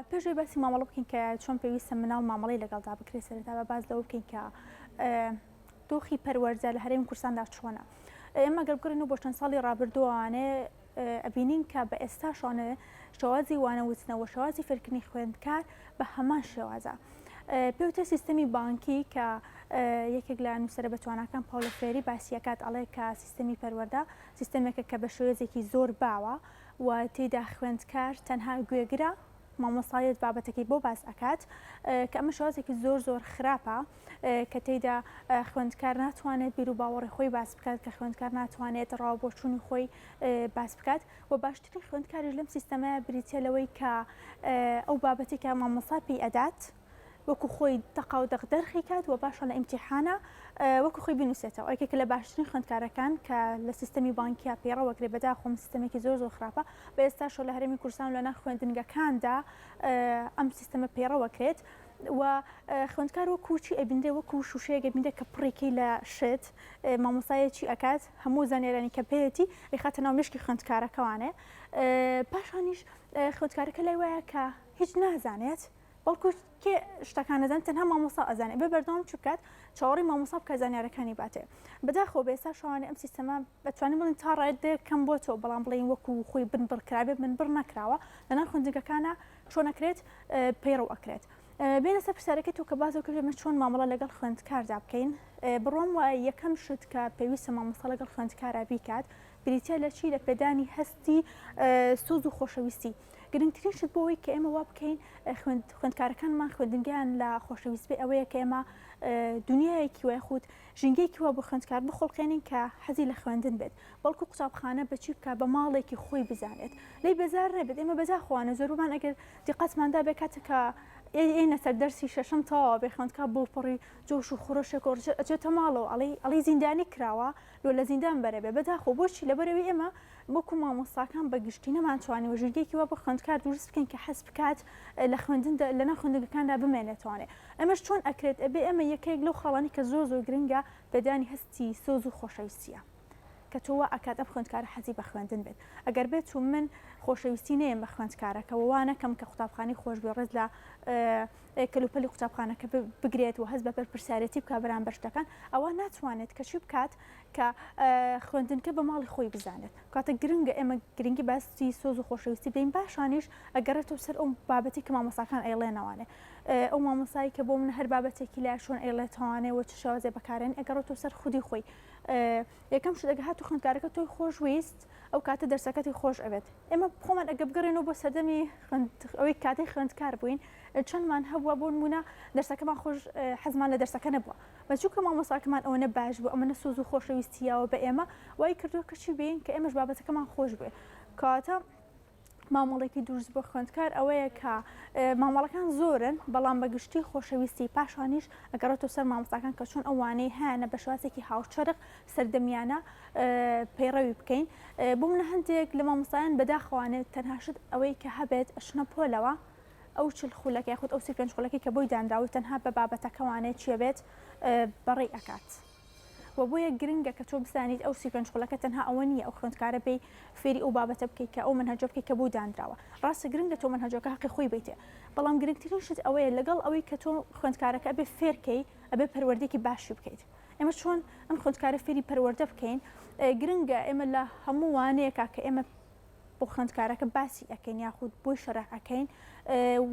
پێش ئەوەی باسی مامەڵە بکەین کە چۆن پێویستە مناڵ مامەڵەی لەگەڵدا بکرێت سەرەتا با باس لەوە بکەین کە دۆخی پەروەردە لە هەرێمی کوردستاندا چۆنە. ئێمە گەر بگەڕێینەوە بۆ چەند ساڵی ڕابردووانێ ئەبینین کە بە ئێستاشوانێ شێوازی وانە وتنەوە شێوازی فێرکردنی خوێندکار بە هەمان شێوازە. پێوتە سیستەمی بانکی کە یەکێک لە نووسەرە بەتواناکان پاولۆ فرێری باسی ئەکات ئەڵێ کە سیستەمی پەروەردە سیستەمێکە کە بە شێوێزێکی زۆر باوە و تێیدا خوێندکار تەنها گوێگرە مامۆستا یەت بابەتەکەی بۆ باس ئەکات کە ئەمە شێوازێکی زۆر زۆر خراپە کە تێیدا خوێندکار ناتوانێت بیر و باوەڕی خۆی باس بکات کە خوێندکار ناتوانێت ڕا و بۆچوونی خۆی باس بکات و باشترین خوێندکاریش لەم سیستەمەیە بریتیە لەوەی کە ئەو بابەتێک کە مامۆستا پێی ئەدات وەکو خۆی دەقاو دەق دەرخی کات و پاشان لە ئیمتیحانا وەکو خۆی بنووسێتەوە یەکێکە لە باشترین خوێندکارەکان کە لە سیستەمی بانکیا پەیڕەو ئەکرێت بەداخەوە سیستەمێکی زۆر زۆر خراپە بە ئێستاشەوە لە هەرێمی کوردستان و لەناو خوێندنگەکاندا ئەم سیستەمە پەیڕەو ئەکرێت و خوێندکار وەکو چی ئەبینرێ وەکو شوشەیەک ئەبینرێ کە پڕێکی لە شت مامۆستایە چی ئەکات هەموو زانیارانی کە پێیەتی ئەیخاتە ناو مێشکی خوێندکارەکەوانێ پاشانیش خوێندکارەکە لای وایە کە هیچ نازانێت بەڵکو کێ شتەکان ئەزانێت تەنها مامۆستا ئەزانێت بێ بەردەوام چ بکات چاوەڕێی مامۆستا بکات زانیارەکانی باتێ بەداخەوە بە ئێستا شەوانێ ئەم سیستەمە ئەتوانین بڵێین تا ڕادەیەک کەم بۆتەوە بەڵام بڵێین وەکو خۆی بنبڕ کرابێ بنبڕ نەکراوە لەناو خوێندنگەکانا چۆن ئەکرێت پەیڕەو ئەکرێت بێنە سەر پرسیارەکەی تۆ کە باس کرد ئێمە چۆن مامەڵە لەگەڵ خوێندکاردا بکەین بڕوام وایە یەکەم شت کە پێویستە مامۆستا لەگەڵ خوێندکارا بیکات بریتیە لە چی لە پێدانی هەستی سۆز و خۆشەویستی گرنگترین شت بۆ ئەوەی کە ئێمە وا بکەین خوێندکارەکانمان خوێندنگەیان لە خۆشەویست بێ ئەوەیە کە ئێمە دنیایەکی وای خود ژینگەیەکی وا بۆ خوێندکار بخوڵقێنین کە حەزی لە خوێندن بێت بەڵکو قوتابخانە بەچی بکە بە ماڵێکی خۆی بزانێت لی بێزار نەبێت ئێمە بەداخوانە زۆربەمان ئەگەر دیقەتمان دابێ کاتێک کە ئێینە سەر دەرسی شەشەم تەواوە بێ خوێندکار بۆ پەڕی جۆش و خرۆشێک ئەچێتە ماڵەوە ئەڵێی ئەڵێی زیندانی کراوە لۆ لە زیندان بەرە بێ بەداخەوە بۆچی لەبەرئەوەی ئێمە وەکو مامۆستاکان بە گشتی نەمانتوانیوە ژینگەیەکی وا بۆ خوێندکار دروست بکەین کە حەز بکات لە خوێندن لەناو خوێندنگەکاندا بمێنێتەوانێ ئەمەش چۆن ئەکرێت ئەبێ ئێمە یەکەیەک لەو خاڵانەی کە زۆر زۆر گرنگە پێدانی هەستی سۆز و خۆشەویستیە کە تۆ وا ئەکات ئەم خوێندکارە حەزی بە خوێندن بێت ئەگەر بێت و من خۆشەویستی نەیەم بە خوێندکارەکە و وا نەکەم کە قوتابخانەی خۆش بێ ڕێز لە کەلوپەلی قوتابخانەکە بگرێت و هەست بە بەرپرسیارێتی بکات بەرامبەر شتەکان ئەوا ناتوانێت کە چی بکات کە خوێندنکە بە ماڵی خۆی بزانێت کاتە گرنگە ئێمە گرنگی باسی سۆز و خۆشەویستی بدەین باشانیش ئەگەڕێتەوە سەر ئەو بابەتی کە مامۆستاکان ئەیڵێنەوانێ ئەو مامۆستایی کە بۆ من هەر بابەتێکی لای چۆن ئەیڵێتەوانێ و چ شێوازێ بەکارێن ئەگەڕێتەوە سەر خودی خۆی یەکەم شت ئەگە هاتوو خوێندکارەکە تۆی خۆش ویست ئەو کاتە دەرسەکەتی خۆش ئەبێت ئێمە خۆمان ئەگە بگەڕێنەوە بۆ سەردەمی ئەوەی کاتەی خوێندکار بووین چەندمان هەبووە بۆ نمونە دەرسەکەمان خۆش حەزمان لە دەرسەکە نەبووە بە چونکە مامۆساکەمان ئەوەنە باش بوو ئەمەنە سۆز و خۆشەویستی یاوە بە ئێمە وای کردووە کە چی بین کە ئێمەش بابەتەکەمان خۆش بوێ کەواتە مامەڵێکی دروست بۆ خوێندکار ئەوەیە کە مامەڵەکان زۆرن بەڵام بە گشتی خۆشەویستی پاشانیش ئەگەڕێتەوە سەر مامۆستاکان کە چۆن ئەو وانەی هەیانە بە شێوازێکی هاوچەرخ سەردەمیانە پەیڕەوی بکەین بۆ منە هەندێک لە مامۆستایان بەداخەوانێت تەنها شت ئەوەی کە هەبێت ئەچنە پۆلەوە ئەو 40 خولەکە یاخود ئەو 35 خولەکەی کە بۆی دانراوە تەنها بە بابەتەکەوانێت چیە بێت بەڕێی ئەکات. وە بۆیە گرنگە کە تۆ بزانیت ئەو 35 خولەکە تەنها ئەوە نییە ئەو خوێندکارە بێی فێری ئەو بابەتە بکەیت کە ئەو مەنهەجە بکەیت کە بۆی دانراوە ڕاستە گرنگە تۆ مەنهەجەکە هەقی خۆی بیتێ بەڵام گرنگترین شت ئەوەیە لەگەڵ ئەوەی کە تۆ خوێندکارەکە ئەبێ فێرکەی ئەبێ پەروەردەیەکی باشی بکەیت ئێمە چۆن ئەم خوێندکارە فێری پەروەردە بکەین گرنگە ئێمە لە هەموو وانەیەکا کە ئێمە بۆ خوێندکارەکە باسی ئەکەین یاخود بۆی شەرح ئەکەین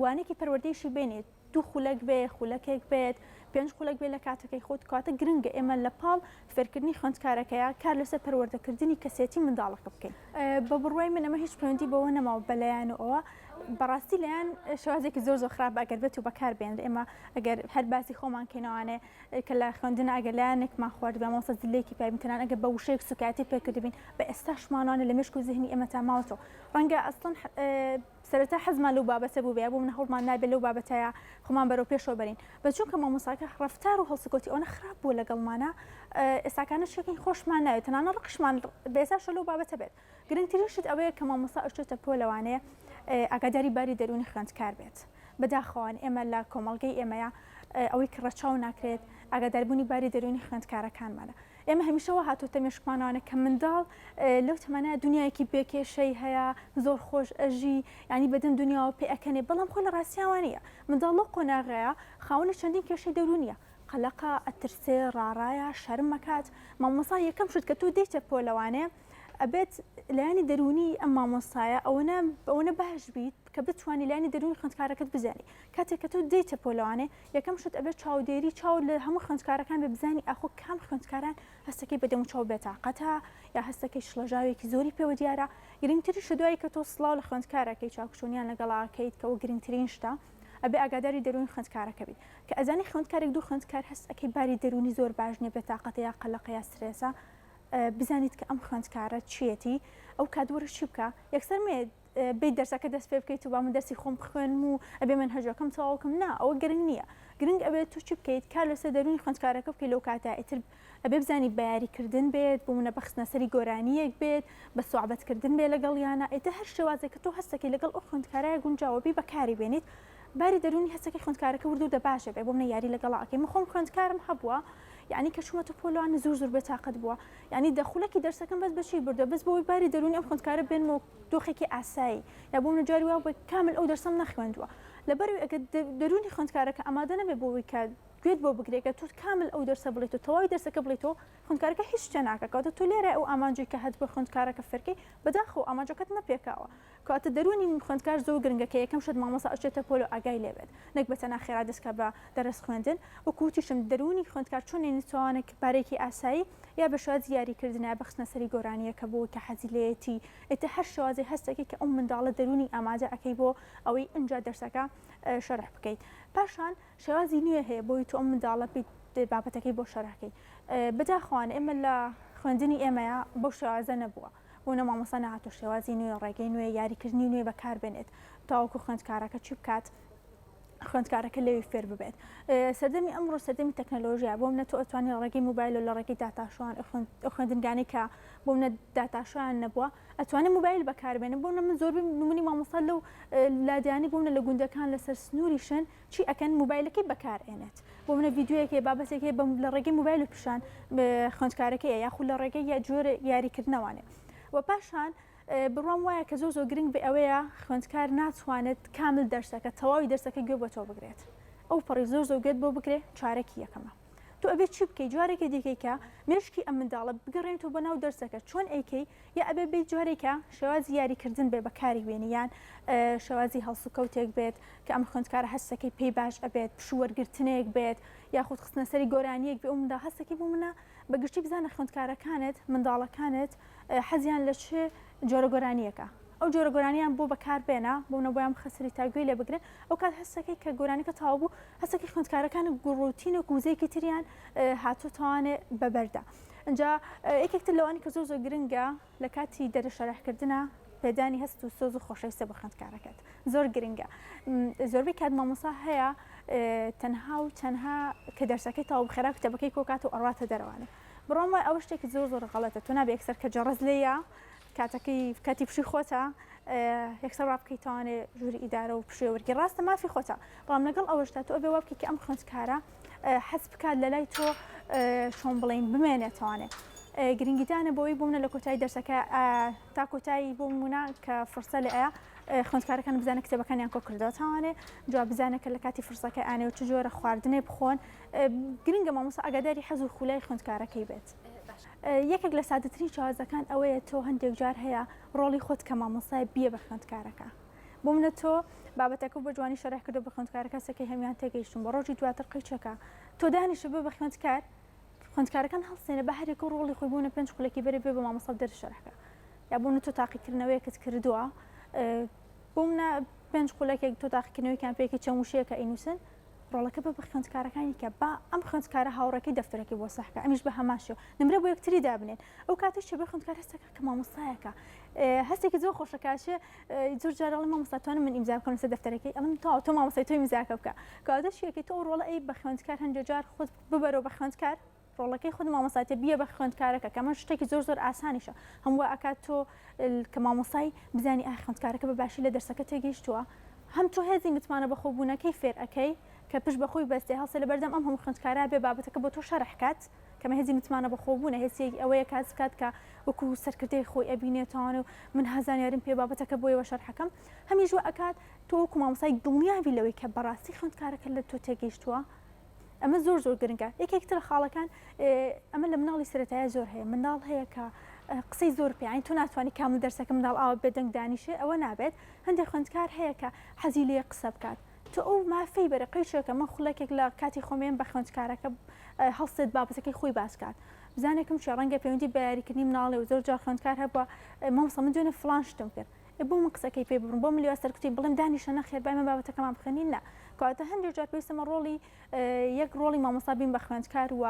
وانەیەکی پەروەردەیشی بێنێت دوو خولەک بێ خولەکێک بێت پێنج خولەک بێ لە کاتەکەی خۆت کاتە گرنگە ئێمە لە پاڵ فێرکردنی خوێندکارەکەیە کار لەسەر پەروەردەکردنی کەسێتی منداڵەکە بکەین بە بڕوای من ئەمە هیچ پەیوەندی بەوە نەماوە بە لایەن و ئەوە بەڕاستی لایەن شێوازێکی زۆر زۆر خراپ ئەگەر بێت و بەکار بێنرێ ئێمە ئەگەر هەر باسی خۆمان کەینەوانێ کە لە خوێندن ئەگەر لایەنێکمان خوارد بێ مامۆستا زلەیەکی پێ بین تەنانەت ئەگەر بە وشەیەک سوکایەتی پێ کردبین بە ئێستاشمانوانە لە مێشک و زهنی ئێمە تا ماوەتەوە ڕەنگە ئەسڵەن سەرەتا حەزمان لەو بابەتە بووبێ بۆ من هەوڵمان نابێت لەو بابەتەیە خۆمان بەرەو پێشەوە بەرین بە چونکە مامۆستاکە ڕەفتار و هەڵسوکەوتی ئەوەنە خراپ بووە لەگەڵمانە ئێستاکانە شتێکین خۆشمان ناوێت تەنانە ڕقشمان بە ئێستاشە لەو بابەتە بێت گرنگترین شت ئەوەیە کە مامۆستا ئەچێتە پۆلەوانەیە ئاگاداری باری دەروونی خوێندکار بێت. بەداخەوە ئێمە لە کۆمەڵگەی ئێمەیا ئەوەی کە ڕەچاو ناکرێت ئاگاداربوونی باری دەروونی خوێندکارەکانمانە. ئێمە هەمیشە وا هاتۆتە مێشکمانەوانە کە منداڵ لەو تەمەنە دنیایەکی بێ کێشەی هەیە زۆر خۆش ئەژی یانی بەدەم دنیاوە پێ ئەکەنێ بەڵام خۆی لە ڕاستیا وا نییە منداڵ لەو قۆناغەیە خاوەنی چەندین کێشەی دەروونیە قەلەقە ئەترسێ ڕاڕایە شەرم ئەکات مامۆستا یەکەم شت کە تۆ دێیتە پۆلەوانێ ئەبێت لایەنی دەروونی ئەم مامۆستایە ئەوەنە ئەوەنە باش بیت کە بتوانی لایەنی دەروونی خوێندکارەکەت بزانی کاتێک کە تۆ دێیتە پۆلەوانێ یەکەم شت ئەبێت چاودێری چاوت لە هەموو خوێندکارەکان بێ بزانی ئاخۆ کام خوێندکاران هەستەکەی بە دەموچاو بێتاقەتە یا هەستەکەی شڵەژاوێکی زۆری پێوە دیارە گرنگتریشە دوایی کە تۆ سڵاو لە خوێندکارەکەی چاکچۆنیان لەگەڵا ئەکەیت کە ئەوە گرنگترین شتە ئەبێ ئاگاداری دەروونی خوێندکارەکە بیت کە ئەزانی خوێندکارێک دوو خوێندکار هەست ئەکەی باری دەروونی زۆر باش نیە بێتاقەتە یا قەلەقە یا سترێسە بزانیت کە ئەم خوێندکارە چیەتی ئەو کات وەرە چی بکە یەکسەر مێ بیت دەرسەکە دەست پێ بکەیت و با من دەرسی خۆم بخوێنم و ئەبێ مەنهەجەکەم تەواو کەم نا ئەوە گرنگ نییە گرنگ ئەبێت تۆ چی بکەیت کار لەسەر دەروونی خوێندکارەکە بکەیت لەو کاتە ئیتر ئەبێ بزانی بە یاریکردن بێت بۆ منە بە خستنە سەری گۆرانییەک بێت بە سوعبەتکردن بێ لەگەڵیانە ئیتر هەر شێوازێک کە تۆ هەستەکەی لەگەڵ ئەو خوێندکارە گونجاوە بی بەکاری بێنیت باری دەروونی هەستەکەی خوێندکارەکە ورد وردە باش ئەبێ بۆ منە یاری لەگەڵا ئەکەی من خۆم خوێندکارم هەبووە یعنی کە چوومەتە پۆلوانە زۆر زۆر بێتاقەت بووە یعنی دە خولەکی دەرسەکەم بەس بەچی بردووە بەس بۆی باری دەروونی ئەم خوێندکارە بێنمەوە دۆخێکی ئاسایی یا بۆ منە جاری وا بووە کامل ئەو دەرسەم نەخوێندووە لەبەرئەوەی ئەگەر دەروونی خوێندکارەکە ئامادە نەبێت بۆ ئەوەی کە گوێت بۆ بگرێت کە تۆ کامل ئەو دەرسە بڵێیت و تەواوی دەرسەکە بڵێیتەوە خوێندکارەکە هیچ شتێ ناکات کەواتە تۆ لێرە ئەو ئامانجەی کە هەت بۆ خوێندکارەکە فێرکەی بەداخەوە ئامانجەکەت نەپێکاوە کەواتە دەروونی خوێندکار زۆر گرنگە کە یەکەم شت مامۆستا ئەچێتە پۆل و ئاگای لێ بێت نەک بە تەنها خێرا دەست کا بە دەرس خوێندن وەکو وتیشم دەروونی خوێندکار چۆن نێنیتەوانە بارێکی ئاسایی یا بە شێوازی یاریکردن یا بە خستنە سەری گۆرانییەکە بۆ کە حەزی لێیەتی ئیتر هەر شێوازێ هەست ئەکەی کە ئەو منداڵە دەروونی ئامادە ئەکەی بۆ ئەوەی ئینجا دەرسەکە شەرح بکەیت پاشان شێوازی نوێ هەیە بۆی تۆ ئەم منداڵە بیت بابەتەکەی بۆ شەرح کەی بەداخەوان ئێمە لە خوێندنی ئێمەیە بەو شێوازە نەبووە بۆ نە مامۆستا نەهاتۆ شێوازی نوێ ڕێگەی نوێ یاریکردنی نوێ بەکار بێنێت تاوەکو خوێندکارەکە چی بکات خوێندکارەکە لەوی فێر ببێت سەردەمی ئەمڕۆ سەردەمی تەکنەلۆژیا بۆ منە تۆ ئەتوانی لە ڕێگەی موبایل و لە ڕێگەی داتاشوان ئەو خوێندنگانەی کە بۆ منە داتاشویان نەبووە ئەتوانێت موبایل بەکاربێنن بۆ منە من زۆربەی نمونی مامۆستا لەو لادیانی بۆ منە لە گوندەکان لەسەر سنووریشن چی ئەکەن موبایلەکەی بەکار ئێنێت بۆ منە ڤیدیۆیەک هەیە بابەتێک هەیە لە ڕێگەی موبایل و پیشان خوێندکارەکەیە یاخود لە ڕێگەی یا جۆرە یاریکردنەوانێ و پاشان بڕوام وایە کە زۆر زۆر گرنگ بێ ئەوەیە خوێندکار ناتوانێت کامل دەرسەکە تەواوی دەرسەکە گوێ بۆ تۆ بگرێت ئەو پەڕی زۆر زۆر گوێت بۆ بگرێ چارەکی یەکەمە تۆ ئەبێ چی بکەی جارێکی دیکەی کە مێشکی ئەم منداڵە بگەڕێنیتەوە بۆ ناو دەرسەکە چۆن ئەیکەی یا ئەبێ بیت جارێکە شێوازی یاریکردن بێ بەکاری بێنی یان شێوازی هەڵسوکەوتێک بێت کە ئەم خوێندکارە هەستەکەی پێی باش ئەبێت پشوو وەرگرتنێک بێت یاخود خستنە سەری گۆرانیەک بێ ئەو منداڵ هەستەکەی بۆ منە بە گشتی بزانە خوێندکارەکانت منداڵەکانت حەزیان لە چ جۆرە گۆرانیەکە ئەو جۆرە گۆرانیان بۆ بەکار بێنە بۆ منە بۆیان بخە سەری تا گوێی لێ بگرن ئەو کات هەستەکەی کە گۆرانیەکە تەواو بوو هەستەکەی خوێندکارەکان گوڕوتینێک و وزەیەکی تریان هاتوو تەوانێ بەبەردا ئینجا یەکێک تر لەوانی کە زۆر زۆر گرنگە لە کاتی دەرە شەرحکردنە پێدانی هەست و سۆز و خۆشەویستە بۆ خوێندکارەکەت زۆر گرنگە زۆربەی کات مامۆسا هەیە تەنها و تەنها کە دەرسەکەی تەواو خێرا کتێبەکەی کۆکات و ئەڕاتە دەرەوانێ بڕوام وایە ئەوە شتێکی زۆر زۆر غەڵەتە تۆ نابێ یەکسەر کە جەڕەس لێیە کاتەکەی کاتی پشووی خۆتە یەکسەر ڕا بکەی تاوانێ ژووری ئیدارە و پشووی وەرگری ڕاستە مافی خۆتە بەڵام لەگەڵ ئەوەشدا تۆ ئەبێ وا بکەی کە ئەم خوێندکارە حەز بکات لە لای تۆ چۆن بڵێین بمێنێتەوانێ گرنگیدانە بۆی بۆ منە لە کۆتایی دەرسەکە تا کۆتایی بۆ منە کە فرسە لە ئەیا خوێندکارەکان بزانە کتێبەکانیان کۆ کردەوە تاوانێ جواب بزانە کە لە کاتی فرسەکە ئانێ و چ جۆرە خواردنێ بخۆن گرنگە مامۆستا ئاگاداری حەز و خولای خوێندکارەکەی بێت. یەکێک لە سادەترین شێوازەکان ئەوەیە تۆ هەندێک جار هەیە ڕۆڵی خۆت کە مامۆستای بیە بە خوێندکارەکە بۆ منە تۆ بابەتەکە بە جوانی شەرح کردو بە خوێندکارەکە کەسەکەی هەموان تێگەیشتون بە ڕۆژی دواتر قیچەکە تۆ دانیشە بە بە خوێندکار خوێندکارەکان هەڵسێنە بە هەرێکە ڕۆڵی خۆی بوونە پێنج خولەکی بەرێ بێ بە مامۆستا دەرس شەرحکە یا بۆ تۆ تاقیکردنەوەیەکت کردووە بۆ منە پێنج خولەکێک تۆ تاقیکردنەوەیان پێکی چەند وشەیەکە ئەینووسن ڕۆڵەکە بە بە خوێندکارەکانی کە با ئەم خوێندکارە هاوڕێکەی دەفتەرەکەی بۆ سەح کە ئەمیش بە هەمان شێوە نمرە بۆ یەکتری دابنێن ئەو کاتەش چێ بە خوێندکار هەستەکە کە مامۆستایەکە هەستێکی زۆر خۆشە کاشێ زۆر جار ئەڵێ مامۆستا توانم من ئیمزا بکەم لەسەر دەفتەرەکەی ئەڵێم تەواو تۆ مامۆستای تۆ ئیمزاکە بکە کەواتە چیەکەی تۆ ئەو ڕۆڵە ئەی بە خوێندکار هەندێک جار خۆت ببەرەوە بە خوێندکار ڕۆڵەکەی خود مامۆستاتیە بیە بە خوێندکارەکە کە ئەمە شتێکی زۆر زۆر ئاسانیشە هەم وا ئەکات تۆ کە مامۆستای بزانی ئا خوێندکارەکە بە باشی لە دەرسەکە تێگەیشتووە هەم تۆ هێزی متمانە بەخۆبوونەکەی فێر ئەکەی کە. کە پشت بە خۆی بەستێ هەڵسێ لەبەردەم ئەم هەموو خوێندکارە بێ بابەتەکە بۆ تۆ شەرح کات کەمە هێزی متمانە بەخۆبوونە هێزی ئەوەیە کە هەست بکات کە وەکو سەرکردەی خۆی ئەبینێتەوە و من ها زانیاریم پێ بابەتەکە بۆیەوە شەرحەکەم هەمیش وا ئەکات تۆ وەکو مامۆستای دڵنیابی لەوەی کە بەڕاستی خوێندکارەکە لە تۆ تێگەیشتووە ئەمە زۆر زۆر گرنگە یەکێک تر خاڵەکان ئەمە لە مناڵی سەرەتایە زۆر هەیە منداڵ هەیە کە قسەی زۆر پێیان تۆ ناتوانانی کامل دەرسەکە منداڵ ئاوا بێدەنگ دانیشێ ئەوە نابێت هەندێک خوێندکار هەیە کە حەزی لێ قسە بکات تۆ ئەو مافەی بەرە قەیچێکە من خولەکێک لە کاتی خۆمێن بە خوێندکارەکە هەڵسێت بابەتەکەی خۆی باس کات بزانێکم چیە ڕەنگە پەیوەندی بە یاریکردنی مناڵێ و زۆر جار خوێندکار هەبووە مامۆستا من دوێنێ فڵان شتم کرد ئێ بۆ من قسەکەی پێ ببڕم بۆ من لێوە سەرکوتی بڵێم دانیشە نەخێر با ئێمە بابەتەکەمان بخوێنین نا کەواتە هەندێک جار پێویستە مە ڕۆڵی یەک ڕۆڵی مامۆستا بین بە خوێندکار و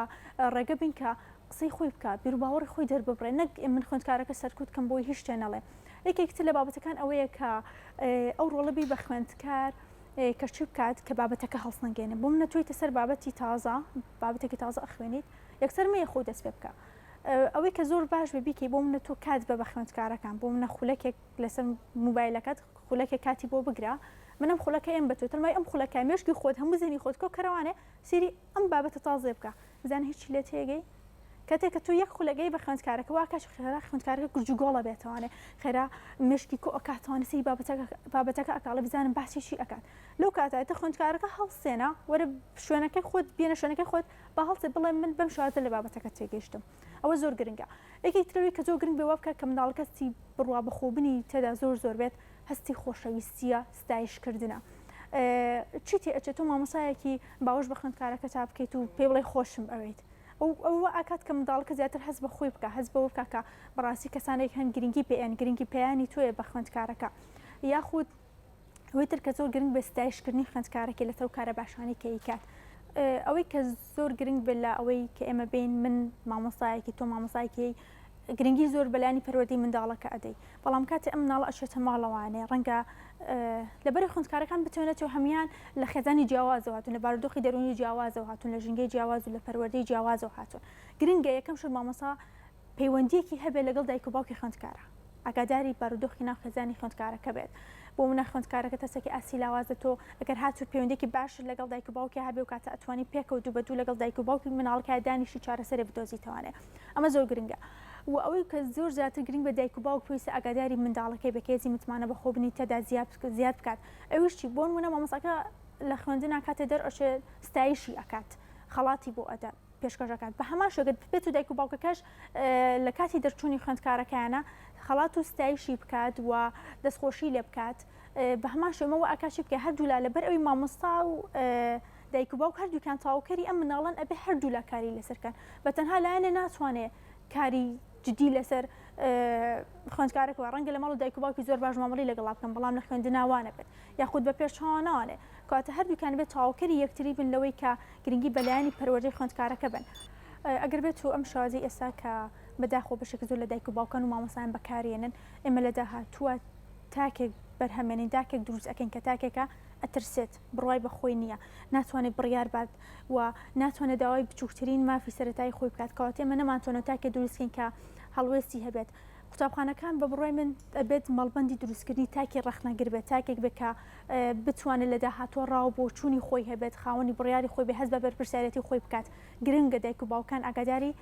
ڕێگە بین کە قسەی خۆی بکات بیروباوەڕی خۆی دەرببڕێ نەک من خوێندکارەکە سەرکوت کەم بۆی هیچ شتێ نەڵێ یەکێک تر لە بابەتەکان ئەوەیە کە ئەو ڕۆڵە بی بە خوێندکار کە چی بکات کە بابەتەکە هەڵسەنگێنێ بۆ منە تۆیتە سەر بابەتی تازە بابەتێکی تازە ئەخوێنیت یەکسەر مەیە خۆی دەست پێ بکە ئەوەی کە زۆر باش بێ بیکەی بۆ منە تۆ کات بە بە خوێندکارەکان بۆ منە خولەکێک لەسەر موبایلەکەت خولەکێک کاتی بۆ بگرە من ئەم خولەکە ئێم بە تۆ تەنمای ئەم خولەکە مێشکی خۆت هەموو زێنی خۆت کۆ کەرەوانێ سێری ئەم بابەتە تازێ بکە بزانە هیچی لێ تێگەی کاتێک کە تۆ یەک خولەگەی بە خوێندکارەکە وا کاش خێرا خوێندکارەکە گرجوگۆڵە بێتوانێ خێرا مشکی کۆ ئەکاتوانێ سەیری بابەتەکە بابەتەکە ئەکاڵێ بزانم باسی چی ئەکات لەو کاتە تە خوێندکارەکە هەڵسێنە وەرە شوێنەکەی خۆت بێنە شوێنەکەی خۆت با هەڵسێ بڵێ من بەم شێوازە لە بابەتەکە تێگەیشتم ئەوە زۆر گرنگە یەکێک ترەوەی کە زۆر گرنگ بێ وا بکە کە منداڵەکە هەستی بڕوا بەخۆبنی تێدا زۆر زۆر بێت هەستی خۆشەویستیە ستایشکردنە چی تێ ئەچێت تۆ مامۆسایەکی باوەش بە خوێندکارەکە تا بکەیت و پێی بڵێ خۆشم ئەوێیت ئەو ئەوە ئاکات کە منداڵەکە زیاتر هەست بە خۆی بکە هەست بەوە بکە کە بەڕاستی کەسانێک هەن گرنگی پێیان گرنگی پێیانی تۆیە بە خوێندکارەکە یاخود ئەوەی تر کە زۆر گرنگ بێ ستایشکردنی خوێندکارەکەی لەسەر کارە باشانەی کە ئەیکات ئەوەی کە زۆر گرنگ بێت لە ئەوەی کە ئێمە بین من مامۆستایەکی تۆ مامۆستایەکی گرنگی زۆر بەلانی پەروەردەی منداڵەکە ئەدەی بەڵام کاتێ ئەم مناڵە ئەچێتە ماڵەوانێ ڕەنگە لەبەر خوندکارەکان بتوێنێتەوە هەمان لە خێزانی جیاوازەوە هاتوون لە بارودۆخی دەروونی جیاوازەوە هاتوون لە ژینگەی جیاواز و لە پەروەردەی جیاوازەوە هاتوون گرنگە یەکەم شت مامۆستا پەیوەندیەکی هەبێت لەگەڵ دایک و باوکی خوێندکارە ئاگاداری بارودۆخی ناو خێزانی خوێندکارەکە بێت بۆ منە خوێندکارەکە تەسێکی ئاسی لاوازە تۆ ئەگەر هاتوو پەیوەندێکی باشت لەگەڵ دایک و باوکی هەبێ و کاتە ئەتوانی پێکەوە دوو بە دوو لەگەڵ دایک و باوکی مناڵەکە دانیشی چارەسەرێ بدۆزیتەوانێ ئەمە زۆر گرنگە و ئەوەی کە زۆر زیاتر گرنگ بە دایک و باوک پێویستە ئاگاداری منداڵەکەی بێ کە هێزی متمانە بەخۆبنی تێدا زیاد بکات ئەویش چی بۆ نمونە مامۆستاکە لە خوێندنا کاتێ دەرئەچێ ستایشی ئەکات خەڵاتی بۆ ئەدات پێشکەش ئەکات بە هەمان شێوە گەر بێت و دایک و باوکەکەش لە کاتی دەرچوونی خوێندکارەکەیانە خەڵات و ستایشی بکات و دەستخۆشی لێ بکات بە هەمان شێوە وە ئەکات چی بکە هەردوولا لەبەر ئەوی مامۆستا و دایک و باوک هەردووکیان تەواوکەری ئەم مناڵەن ئەبێ هەردوولا کاری لەسەر کەن بە تەنها لایەنێ ناتوانێ کاری جدی لەسەر خوێندکارەکەوە ڕەنگە لە ماڵ و دایک و باوکی زۆر باش مامەڵی لەگەڵا بکەن بەڵام لە خوێندنا وانەبێت یاخود بە پێچەوانەوانێ کەواتە هەردووکیان بێت تەواوکەری یەکتری بن لەوەی کە گرنگی بە لایەنی پەروەردەی خوێندکارەکە بن. ئەگەر بێت و ئەم شێوازەی ئێستا کە بەداخەوە بەشێکی زۆر لە دایک و باوکان و مامۆستایان بەکارێنن ئێمە لە داهاتووە تاکێک بەرهەمێنین تاکێک دروست ئەکەین کە تاکێکە ئەترسێت بڕوای بە خۆی نییە ناتوانێت بڕیار بات و ناتوانێت داوای بچووکترین مافی سەرەتایی خۆی بکات کەواتە ئێمە نەمانتوانێت تاکێک دروستکەین کە هەڵوێستی هەبێت قوتابخانەکان بە بڕوای من ئەبێت مەڵبەندی دروستکردنی تاکی ڕەخنەگر بێت، تاکێک بێت کە بتوانێت لە داهاتووە ڕا و بۆچوونی خۆی هەبێت، خاوەنی بڕیاری خۆی بێت، هەست بە بەرپرسیارێتی خۆی بکات. گرنگە دایک و باوکان ئاگاداری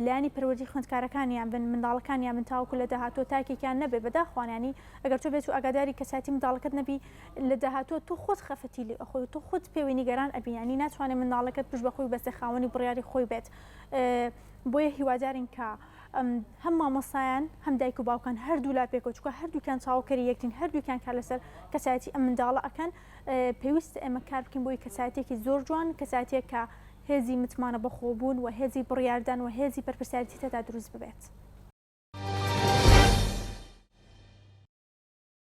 لایەنی پەروەردەی خوێندکارەکانیان بن، منداڵەکانیان بن تاوەکو لە داهاتووە تاکێکیان نەبێت. بەداخوان یانی ئەگەر تۆ بێت و ئاگاداری کەسایەتی منداڵەکەت نەبی لە داهاتووە تۆ خۆت خەفەتی لێ ئەخۆی و تۆ خۆت پێوەی نیگەران ئەبی، یانی ناتوانێت منداڵەکەت پشت بە خۆی ببەستێت خاوەنی بڕیاری خۆی بێت. بۆیە هیوادارین کە هەم مامۆستایان هەم دایک و باوکان هەردوولا پێکەوە چونکە هەردووکیان چاوکەری یەکترین هەردووکیان کار لەسەر کەسایەتی ئەم منداڵە ئەکەن پێویستە ئێمە کار بکەین بۆی کەسایەتێکی زۆر جوان کەسایەتێک کە هێزی متمانە بەخۆبوون و هێزی بڕیاردان و هێزی بەرپرسیارێتی تێدا دروست ببێت.